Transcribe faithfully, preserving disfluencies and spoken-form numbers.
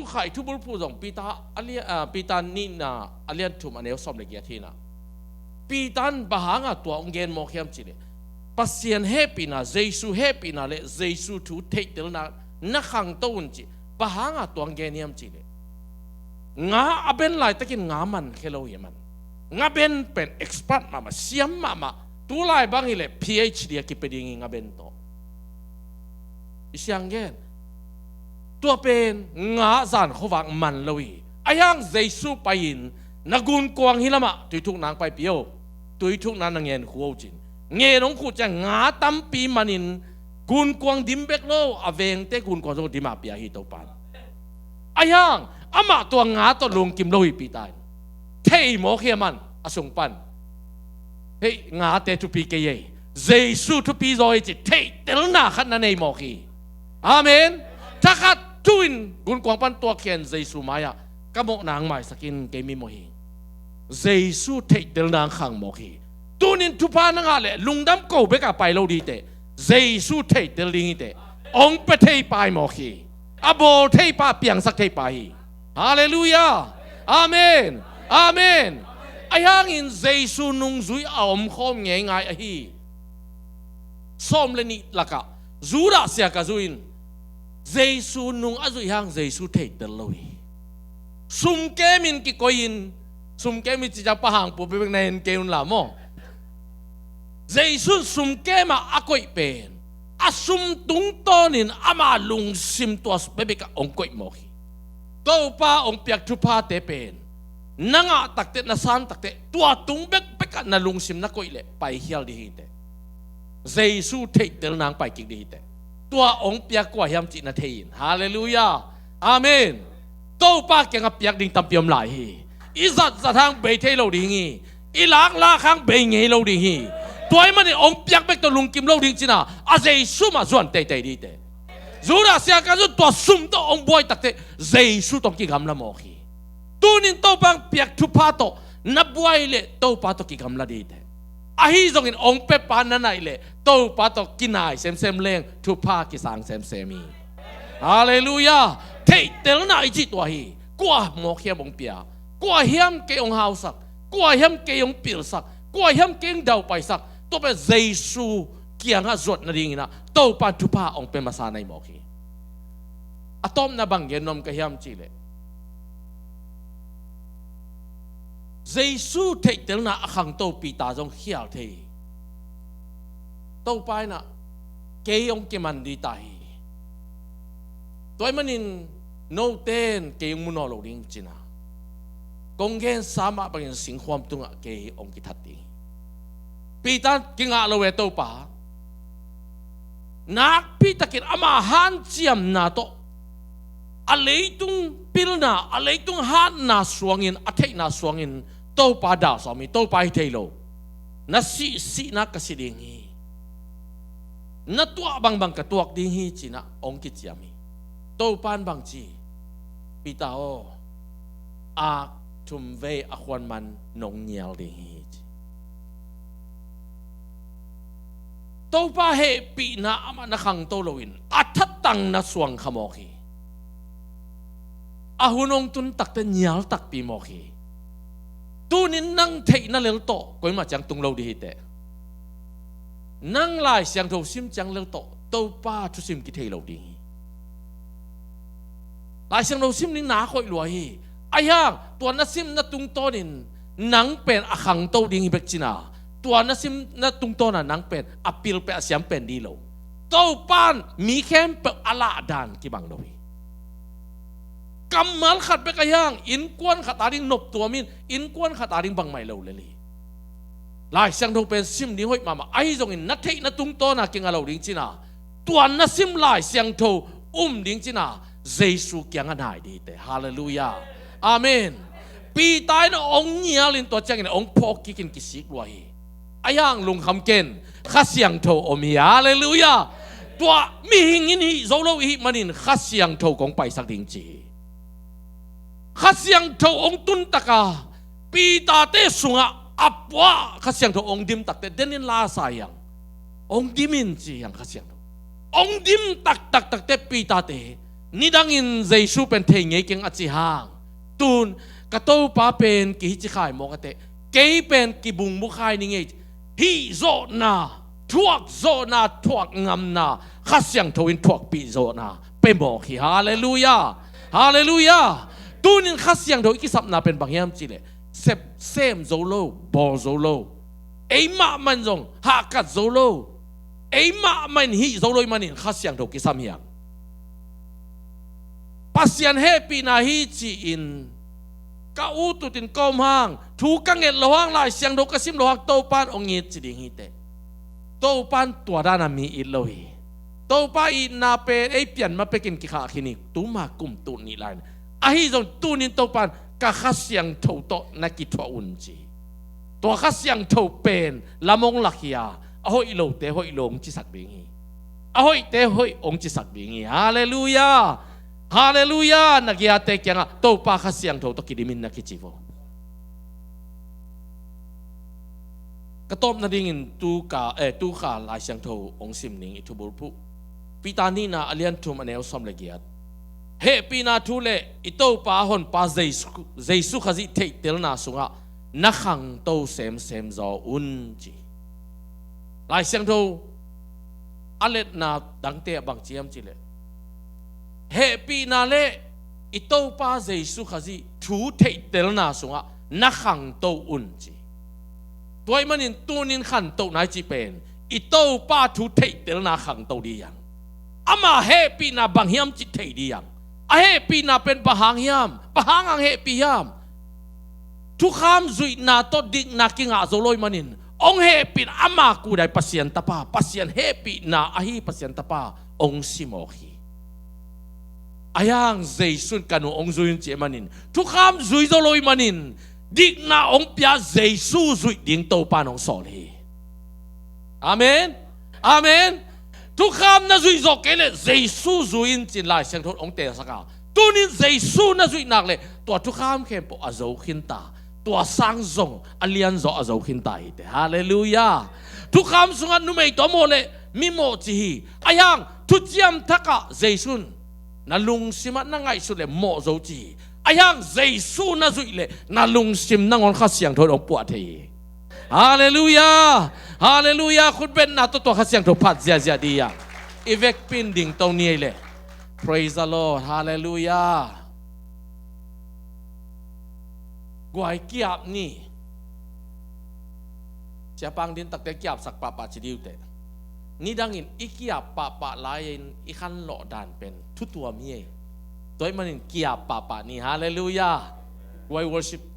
Khaih thubulphuh zong Peter a lia-, ah, Peter nihna a lian thum a neu sawm le giat hi-in ah, Peter in bang hanga tua hong gen mawk hiam cih leh, Pasian hehpihna, Jesu hehpihna le Jesu thu theihtelna na khangto un cih. Bang hanga tua hong gen hiam cih leh, nga a ben laitakin nga mankhia lo hi a, man. Nga ben pen expert mahmah, siam mahmah. Tulai bang hileh P H D a kipia ding hi nga ben tawh. I siang gen. Tua pen nga zan khuavak man lo hi. Ahi hang Jesu pai-in, na gunkuang hih lamah tuithukna hong paipih o. Tuithukna na ngen khu o cin. Ngen hong khuh ciang nga tampi manin gunkuang dim bek lo, a vengte gunkuang zong dim a pia hi Topa in. Ahi hang amah tua nga tawh lungkim lo hi Peter in. Thei mawk hi a, man, a sung pan. Hei, ngate thupi kei ei. Jesu thupi zaw hi cih theihtelna khat na nei mawk hi. Amen. Thakhat thu-in gunkuang pan tuakkhiat in Jesu mai-ah, ka mawhna hong maisak in, kei mi mawh hi. Jesu theihtelna hong khang mawk hi. Tuni-in thupha na ngah leh lungdam ko bek a pai lo ding hi teh. Jesu theihtel ding hi teh. Hong pia thei pa hi mawk hi. A bawl thei pa, piangsak thei pa hi. Halleluiah. Amen. Amen. Ahi hangin Jesu nungzui a omkhawm ngeingai ahi sawm le nih lakah Judah Iskariot in Jesu nung a zuih hang Jesu theihtel lo hi. Sumkemin kikoihin, sumkem i cih ciang pa hang pua bekbek na en kei un la maw. Jesu in sumkem ah a koih pen, a sum tungtawnin ama lungsim tua bekbek ah hong koih mawk hi. Topa hong piak thuphate pen na ngah takteh, na san takteh, tua tung bekbek ah na lungsim na koih leh paikhial ding hi teh. Jesu theihtelna hong paikik ding hi teh. Tua hong piak kua hiam cih na thei in. Halleluiah. Amen. Topa kiangah piak ding tampi om lai hi. I zatzat hang bei thei lo ding hi. I laklak hang bei ngei lo ding hi. Tua ahih manin hong piak bek tawh lungkim lo ding cin a, a Jesu mah zuan teitei ding hi teh. Judah Iskariot in tua sum tawh hong buai takteh Jesu tawh hong kigamla mawk hi. Tuni-in Topa hong piak thupha tawh na buai leh Topa tawh kigamla ding hi teh. Ahi zongin hong piapa na naih leh Topa tawh kinai semsem leng, thupha kisang semsem hi. Halleluiah. Theihtelna i cih tua hi. Kua mawk hiam hong pia? Kua hiam kei hong hausak? Kua hiam kei hong pilsak? Kua hiam kei hong daupaisak? Tua pen Jesu kiangah zuat nadingin ah Topa in thupha hong pia masa na hi mawk hi. A tawpna bang gen nuam ka hiam cih leh, Jesu theihtelna a khangto Peter zong khial thei hi. Topa in ah kei hong kiman ding ta hi. Tua ahih manin note in kei hong mu nawn lo ding cin a, kong gensa mah bangin singkhuam tungah kei hong kithat ding hi. Peter, kingah lo e Topa. Nakpi takin ama hanciamna tawh, a leitung pilna, a leitung hatna suangin, a theihna suangin Topa dalsawm hi. Topa hi thei lo. Na sih sihna ka si ding hi. Na tuah bangbang ka tuak ding hi cin ah hong kiciam hi. Topa in bang ci? Peter aw, ak thum vei a khuan man nong nial ding hi ci. Topa hehpihna amah na khangto loin a thatangna suang kha mawk hi. A hun hong tun takteh nial takpi mawk hi. Tunin nang theihna lel tawh koimah ciang tung lo ding hi teh. Nang Lai Siangtho sim ciang lel tawh Topa thusim kithei lo ding hi. Lai Siangtho sim ding na hoih lua hi. Ahi hang tua na simna tungtawnin nang pen a khangto ding hi bek cin a, tua na simna tungtawn a nang pen a pil pen, a siam pen ding lo. Topa in mi khempeuh a lahdan kibang lo hi. Kammal khat bek ahi hang innkuan khat ading noptuam in, innkuan khat ading bangmah hi lo lel hi. Lai Siangtho pen sim ding hoih mahmah. Ahi zongin na theihna tungtawn a kinga lo ding cin a, tua na sim Lai Siangtho um ding cin a, Jesu kiangah nai ding hi teh. Halleluiah. Amen. Peter in hong nialin tua ciangin hong phawk kikin kisik lua hi. Ahi hang lungkham ken, Kha Siangtho om hi. Halleluiah. Tua mihing in hih zo lo i hih manin Kha Siangtho kong paisak ding ci hi. Kha Siangtho hong tun taka Peter-te sungah a puah Kha Siangtho hong dim takteh, denin la sa hi hang. Hong dim in ci hi hang Kha Siangtho. Hong dim taktak takteh Peter-te Nidangin Jesu pen thei ngei keng a ci hang, tun ka Topa pen kihici khai mawk a teh, kei pen kibungbu khai ni ngei. Hihzawhna, thuakzawhna, thuak ngamna, Kha Siangtho in thuakpih zawhna pe mawk hi. Halleluiah. Halleluiah. Tunin Kha Siangtho i kisapna pen bang hiam cihleh, sep sem zo lo, bawl zo lo, ei mahmah in zong hahkat zo lo, ei mahmah in hih zo lo ih manin Kha Siangtho kisam hiam? Pasian hehpihna hi ci-in ka ut utin ka om hang, thu ka nget loh hang, Lai Siangtho ka sim loh hang, Topa in hong it ci ding hi teh. Topa in tua dana mi it lo hi. Topa itna pen ei pian ma pekin kikhah khin hi, tuma kum tul nih lai. Ahi zong tunin Topa in ka Kha Siangtho tawh na kithuah un ci. Tua Kha Siangtho pen lam hong lakhia, a hoih lote hoih lo hong cisak ding hi. A hoihte hoih hong cisak ding hi. Halleluiah. Halleluiah. Na giate kiangah Topa Kha Siangtho tawh kidimin na kici vo. Ka tawp nadingin tu ka, eh, tu ka Lai Siangtho hong sim ning i thubulphuh. Peter nihna a lian thum a neu sawm le giat. Hehpihna thu le i Topa Honpa Jesu, Jesu Khazih theihtelna sungah na khangto semsem zaw un ci. Lai Siangtho a letna dangte ah bang ci hiam cihleh, hehpihna le i Topa Jesu Khazih thu theihtelna sungah na khangto un ci. Tua ih manin tunin khantohna i cih pen i Topa thu theihtelna khangto ding hi hang. Ama hehpihna bang hiam cih thei ding hi hang. A hehpihna pen bang hang hiam? Bang hang hang hehpih hiam? Thukham zuihna tawh dikna kingah zo lo ih manin hong hehpih, ama kudai Pasian Tapa, Pasian hehpihna ahi Pasian Tapa hong si mawk hi. Ahi hang Jesu in ka nu hong zui un ci ih manin, thukham zui zo lo ih manin, dikna hong pia Jesu zuih ding Topa in hong sawl hi. Amen. Amen. Thukham na zuih zawh kei leh Jesu zui in ci-in Lai Siangtho in hong tengsak a, tunin Jesu na zuih nak leh tua thukham khempeuh a zo khin ta. Tua sang zong a lianzaw a zo khin ta hi teh. Halleluiah. Thukham sungah numei tawh mawh le mimawh ci hi. Ahi hang thuciam thakah Jesu in na lungsimah na ngaihsut le mawh zo ci hi. Ahi hang Jesu na zuih le na lungsim nangawn Kha Siangtho in hong puah thei hi. Halleluiah. Halleluiah. Khutbetna tawh tua Kha Siangtho phat ziahziah dih a, i vekpi in dingto ni ei le. Praise the Lord. Halleluiah. Guai kiap ni. Siapang din takte kiapsak pahpah ci dih uh teh. Nidangin i kiap pahpah lai-in i khanlawh dan pen thutuam hi ei. Tua ih manin kiap pahpah ni. Halleluiah. Guai worship